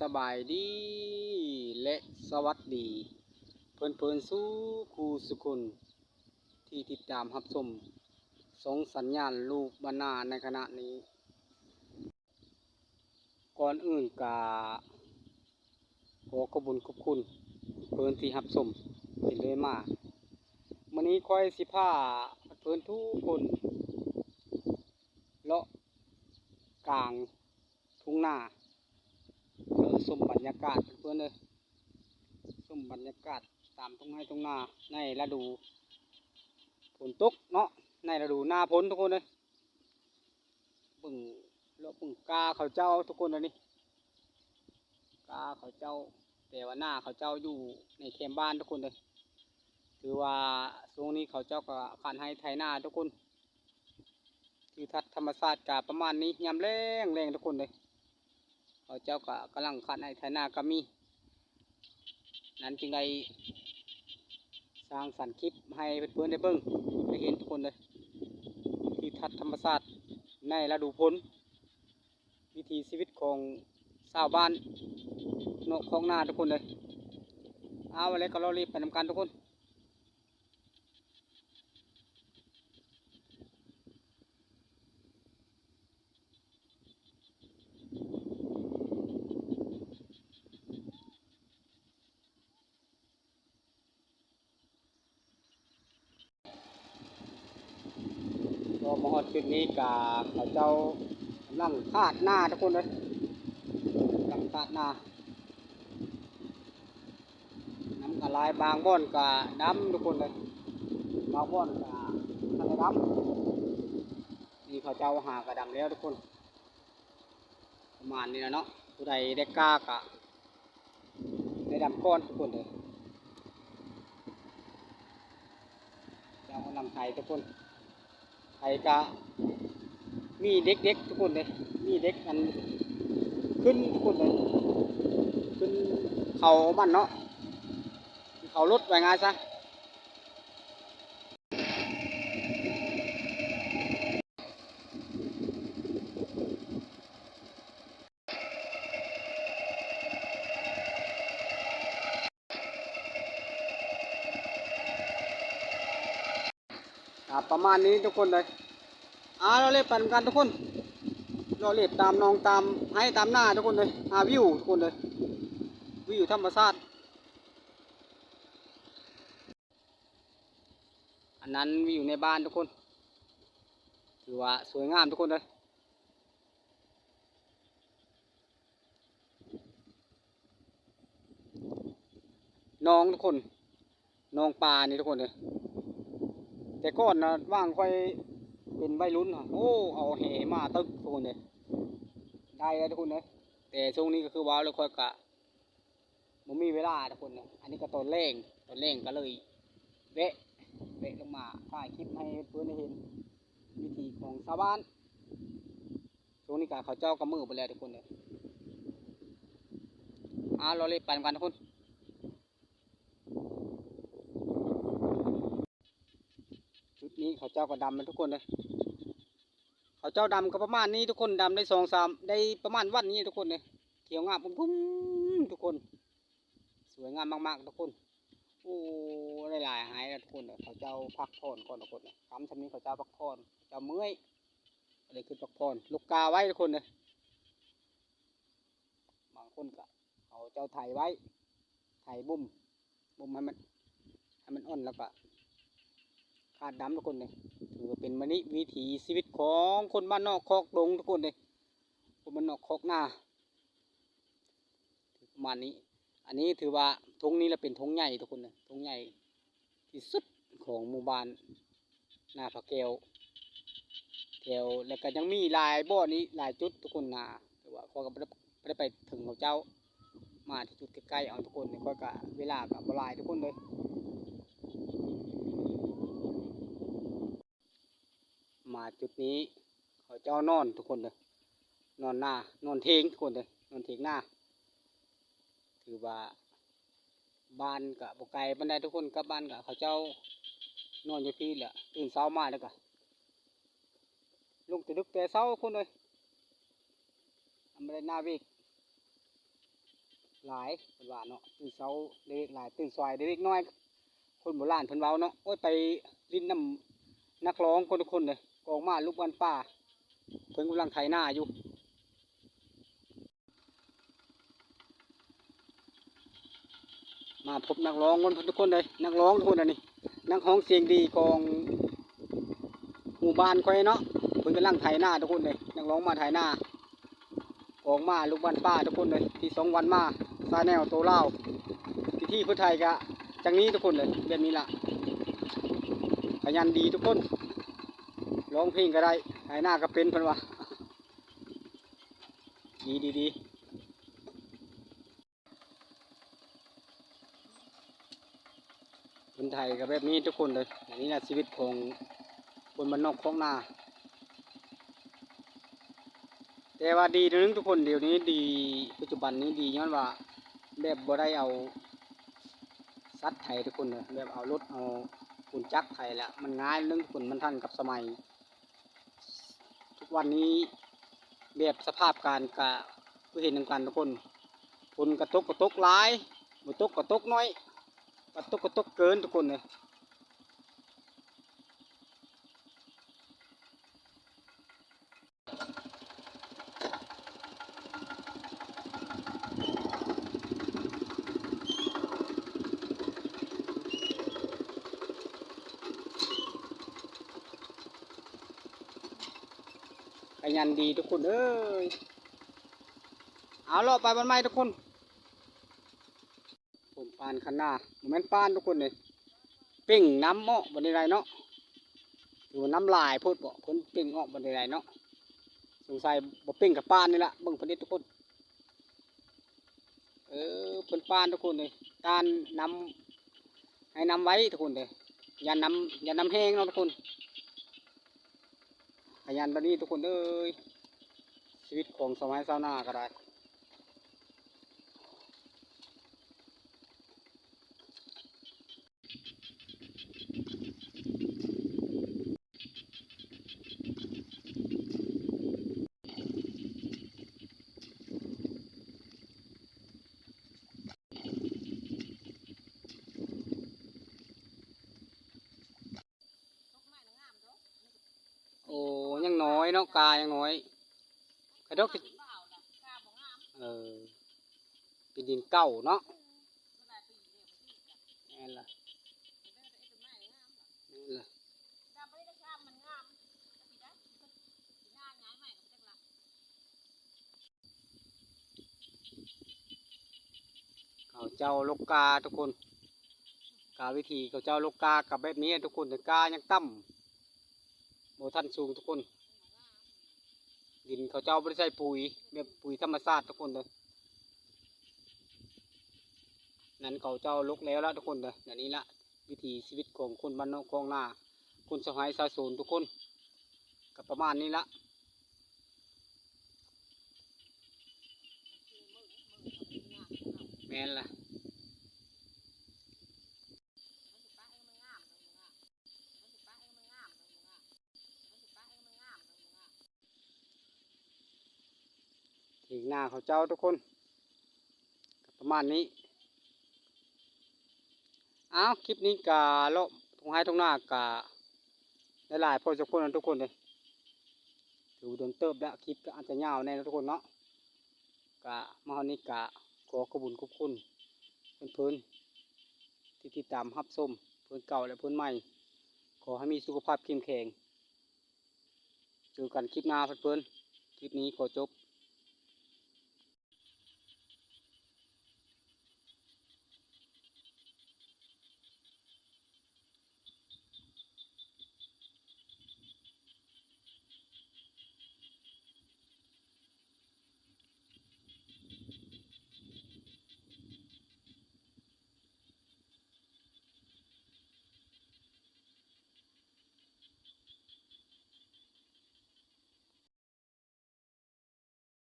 ສະບາຍດີ ແລະ ສະຫວັດດີ ເພື່ອນໆ ສູ່ຄູ່ສູ່ຄົນ ທີ່ຕິດຕາມຮັບຊົມຊ່ອງສັນຍານລູກບ້ານນາໃນຂະນະນີ້. ກ່ອນອື່ນກະຂໍຂອບບຸນຂອບຄຸນເພື່ອນທີ່ຮັບຊົມເປັນເລື້ອຍມາ. ມື້ນີ້ຂ້ອຍຊິພາເພື່ອນທຸກຄົນເລາະກາງ ທົ່ງນາ ເລາະຊົມບັນຍາກາດເພື່ອນເອີຍ ຊົມບັນຍາກາດຕາມທົ່ງໄຮ່ທົ່ງນາໃນລະດູຝົນຕົກເນາະ ໃນລະດູໜ້າຝົນທຸກຄົນເອີຍ. ເບິ່ງ ເລາະເບິ່ງກ້າເຂົາເຈົ້າທຸກຄົນເອີຍນີ້ ກ້າເຂົາເຈົ້າ ແຕ່ວ່າໜ້າເຂົາເຈົ້າຢູ່ໃນແຄມບ້ານທຸກຄົນເອີຍ. ຖືວ່າຊ່ວງນີ້ເຂົາເຈົ້າກໍຄັນໄຮ່ໄຖນາທຸກຄົນ. ທິວທັດທຳມະຊາດກະປະມານນີ້ ຍາມແລ້ງໆ ທຸກຄົນເອີຍ ເຂົາເຈົ້າກະກຳລັງຄັນໄຮ່ໄຖນາກະມີ. ນັ້ນຈຶ່ງໄດ້ສ້າງສັນຄລິບໃຫ້ເພື່ອນໆ ໄດ້ເບິ່ງໄດ້ເຫັນທຸກຄົນເອີຍ ທິວທັດທຳມະຊາດໃນລະດູຝົນ ວິຖີຊີວິດຂອງຊາວບ້ານນອກຄອກນາທຸກຄົນເອີຍ. ເອົາ ແລ້ວກໍລໍເລບໄປນຳກັນທຸກຄົນ. ກໍມາຮອດຈຸດນີ້ກະເຂົາເຈົ້າກຳລັງຄາດນາທຸກຄົນເອີຍ ກຳລັງຄາດນາ. ນ້ຳກະຫຼາຍ ບາງບ່ອນກະດຳທຸກຄົນເອີຍ ບາງບ່ອນກະທັນໄດ້ດຳ. ນີ້ເຂົາເຈົ້າຫາກະດຳແລ້ວທຸກຄົນ ປະມານນີ້ລະເນາະ. ຜູ້ໃດໄດ້ກ້າກະໄດ້ດຳກ່ອນທຸກຄົນເດີ. ເຈົ້າກຳລັງໄຖທຸກຄົນ ໄຖກະມີເດັກໆ ທຸກຄົນເດ້ ມີເດັກອັນຂຶ້ນທຸກຄົນເດ້ ຂຶ້ນເຂົາມັນເນາະ ເຂົາລົດວ່າງ່າຍຊະ. ອ່າ ປະມານນີ້ທຸກຄົນເອີຍ. ອ່າ ເລາະເລັບໄປນຳກັນທຸກຄົນ ເລາະເລັບຕາມໜອງ ຕາມໄຮ່ ຕາມນາທຸກຄົນເອີຍ. ຫາວິວທຸກຄົນເອີຍ ວິວທຳມະຊາດ. ອັນນັ້ນວິວໃນບ້ານທຸກຄົນ ຖືວ່າສວຍງາມທຸກຄົນເອີຍ. ໜອງທຸກຄົນ ໜອງປານີ້ທຸກຄົນເອີຍ. ແຕ່ກ່ອນນະ ຫວ່າງຂ້ອຍເປັນໄວລຸ້ນຫັ້ນ ໂອ້ ເອົາແຫມາຕຶກທຸກຄົນເອີຍ ໄດ້ແລ້ວທຸກຄົນເອີຍ. ແຕ່ຊ່ວງນີ້ກໍຄືວ່າແລ້ວ ຂ້ອຍກະບໍ່ມີເວລາທຸກຄົນເອີຍ. ອັນນີ້ກໍຕອນແລງ ຕອນແລງກໍເລີຍແວະ ແວະລົງມາຖ່າຍຄລິບໃຫ້ເພື່ອນໄດ້ເຫັນວິຖີຂອງຊາວບ້ານ. ຊ່ວງນີ້ກະເຂົາເຈົ້າກໍມືດໄປແລ້ວທຸກຄົນເອີຍ. ອ່າ ເລາະເລັບໄປນຳກັນທຸກຄົນ. ຈຸດນີ້ເຂົາເຈົ້າກໍດຳແລ້ວທຸກຄົນເອີຍ. ເຂົາເຈົ້າດຳກໍປະມານນີ້ທຸກຄົນ ດຳໄດ້ສອງສາມ ໄດ້ປະມານວັນນີ້ທຸກຄົນເອີຍ. ຂຽວງາມອຸ້ມໆ ທຸກຄົນ ສວຍງາມມາກໆ ທຸກຄົນ. ໂອ້ ໄດ້ຫຼາຍຫາຍແລ້ວທຸກຄົນເອີຍ. ເຂົາເຈົ້າພັກຜ່ອນກ່ອນທຸກຄົນເອີຍ. ຄ່ຳຊ່ຳນີ້ເຂົາເຈົ້າພັກຜ່ອນ ເຂົາເຈົ້າເມື່ອຍ ກໍເລີຍຂຶ້ນພັກຜ່ອນ ລຸກກາໄວ້ທຸກຄົນເອີຍ. ບາງຄົນກໍເຂົາເຈົ້າໄຖໄວ້ ໄຖບົ່ມ ບົ່ມໃຫ້ມັນ ໃຫ້ມັນອ່ອນ ແລ້ວກໍຄາດດຳທຸກຄົນເດ້. ຖືວ່າເປັນມະນິ ວິຖີຊີວິດຂອງຄົນບ້ານນອກຄອກດົງທຸກຄົນເດ້ ຄົນບ້ານນອກຄອກນາ ປະມານນີ້. ອັນນີ້ຖືວ່າທົ່ງນີ້ລະເປັນທົ່ງໃຫຍ່ທຸກຄົນເດ້ ທົ່ງໃຫຍ່ ທີ່ສຸດຂອງໝູ່ບ້ານນາຜາແກ້ວ ແຖວ ແລ້ວກໍຍັງມີຫຼາຍບ່ອນອີກຫຼາຍຈຸດທຸກຄົນນາ. ແຕ່ວ່າຂ້ອຍກໍບໍ່ໄດ້ ບໍ່ໄດ້ໄປເຖິງເຂົາເຈົ້າ ມາທີ່ຈຸດໃກ້ໆ ເອົາທຸກຄົນ. ຂ້ອຍກໍເວລາກໍບໍ່ຫຼາຍທຸກຄົນເດີ. ມາຈຸດນີ້ເຂົາເຈົ້ານອນທຸກຄົນເດີ ນອນນາ ນອນຖຽງທຸກຄົນເດີ ນອນຖຽງນາ. ຖືວ່າບ້ານກະບໍ່ໄກປານໃດທຸກຄົນ ກັບບ້ານກະເຂົາເຈົ້ານອນຢູ່ພີ້ແຫຼະ. ຕື່ນເຊົ້າມາແລ້ວກະ ລຸກແຕ່ດຶກແຕ່ເຊົ້າຄົນເອີຍ ທຳມະດາໜ້າເວກ ຫຼາຍ ເພິ່ນວ່າເນາະ ຕື່ນເຊົ້າໄດ້ເລກຫຼາຍ ຕື່ນສວາຍໄດ້ເລກນ້ອຍ ຄົນໂບລານເພິ່ນເວົ້າເນາະ. ໂອ້ຍ ໄປຫຼິ້ນນຳນັກຮ້ອງກ່ອນທຸກຄົນເດີ ກອງມາລຸກບ້ານປ່າ ເພິ່ນກຳລັງໄຖນາຢູ່. ມາພົບນັກຮ້ອງກ່ອນທຸກຄົນເດີ ນັກຮ້ອງທຸກຄົນ ອັນນີ້ນັກຮ້ອງສຽງດີຂອງໝູ່ບ້ານຂ້ອຍເນາະ ເພິ່ນກຳລັງໄຖນາທຸກຄົນເດີ ນັກຮ້ອງມາໄຖນາ ອອກມາລູກບ້ານປ່າທຸກຄົນເອີຍ ທີ່ສອງວັນມາ ຊາແນວໂຕລາວ ວິທີເພິ່ນໄຖກະຈັ່ງນີ້ທຸກຄົນເອີຍ ແບບນີ້ລະ ຂະຫຍັນດີທຸກຄົນ ຮ້ອງເພງກະໄດ້ ໄຖນາກະເປັນເພິ່ນວ່າ ດີໆໆ. ເພິ່ນໄຖກະແບບນີ້ທຸກຄົນເດີ ອັນນີ້ນະຊີວິດຂອງຄົນບ້ານນອກຄອກນາ ແຕ່ວ່າດີໜ້ອຍໜຶ່ງທຸກຄົນ ດຽວນີ້ດີ ປັດຈຸບັນນີ້ດີຍ້ອນວ່າແບບບໍ່ໄດ້ເອົາສັດໄຖທຸກຄົນເດີ ແບບເອົາລົດເອົາຂຸນຈັກໄຖລະ ມັນງ່າຍໜຶ່ງທຸກຄົນ ມັນທັນກັບສະໄໝ. ທຸກວັນນີ້ແບບສະພາບການກະຄືເຫັນນຳກັນທຸກຄົນ ຝົນກະຕົກກະຕົກຫຼາຍ ບໍ່ຕົກກະຕົກໜ້ອຍ ບໍ່ຕົກກະຕົກເກີນທຸກຄົນເອີຍ. ຂະຫຍັນດີທຸກຄົນເອີຍ ເອົາເລາະໄປບ້ານໃໝ່ທຸກຄົນ. ຜົມປານຄັນນາ ບໍ່ແມ່ນປານທຸກຄົນເດ້ ເປັ່ງນ້ຳເອາະບໍ່ໄດ້ເນາະ ຫຼືວ່ານ້ຳຫຼາຍໂພດບໍ ເພິ່ນເປັ່ງອອກບໍ່ໄດ້ເນາະ ສົງໄສບໍ່ເປັ່ງກະປານນີ້ລະ ເບິ່ງເພິ່ນເຮັດທຸກຄົນ ເອີ ເພິ່ນປານທຸກຄົນເດ້ ຕ້ານນ້ຳ ໃຫ້ນ້ຳໄວທຸກຄົນເດ້ ຢ້ານນ້ຳ ຢ້ານນ້ຳແຫ້ງເນາະທຸກຄົນ. ຂະຫຍັນປານນີ້ທຸກຄົນເອີຍ ຊີວິດຂອງຊາວໄຮ່ຊາວນາກະໄດ້. ໂອ້ ຍັງນ້ອຍເນາະ ກາຍັງນ້ອຍ ກະດົກ ເອີ ເປັນດິນເກົ່າເນາະ ແມ່ນລະ ແມ່ນລະ. ເຂົາເຈົ້າລົກກາທຸກຄົນ ກາວິທີເຂົາເຈົ້າລົກກາກະແບບນີ້ທຸກຄົນ ແຕ່ກາຍັງຕ່ຳ ບໍ່ທັນສູງທຸກຄົນ ດິນເຂົາເຈົ້າບໍ່ໄດ້ໃສ່ປຸຍ ແບບປຸຍທຳມະຊາດທຸກຄົນເດີ ນັ້ນເຂົາເຈົ້າລົກແລ້ວລະທຸກຄົນເດີ ອັນນີ້ລະ ວິຖີຊີວິດຂອງຄົນບ້ານນອກຄອກນາ ຄົນຊາວໄຮ່ຊາວສວນທຸກຄົນ ກະປະມານນີ້ລະ ແມ່ນລະ. ຖຽງນາເຂົາເຈົ້າທຸກຄົນ ກະປະມານນີ້ ອ້າວ ຄລິບນີ້ກະເລາະທົ່ງໄຮ່ທົ່ງນາກະໄດ້ຫຼາຍພໍສົມຄວນນະທຸກຄົນເອີຍ ຖືວ່າດົນເຕີບແລ້ວ ຄລິບກະອາດຈະຍາວແດ່ເນາະທຸກຄົນເນາະ ກະມາຮອດນີ້ກະຂໍຂອບຄຸນຂອບຄຸນເພິ່ນໆ ທີ່ຕິດຕາມຮັບຊົມ ເພື່ອນເກົ່າ ແລະ ເພື່ອນໃໝ່ ຂໍໃຫ້ມີສຸຂະພາບເຂັ້ມແຂງ ເຈີກັນຄລິບໜ້າເພິ່ນໆ ຄລິບນີ້ຂໍຈົບ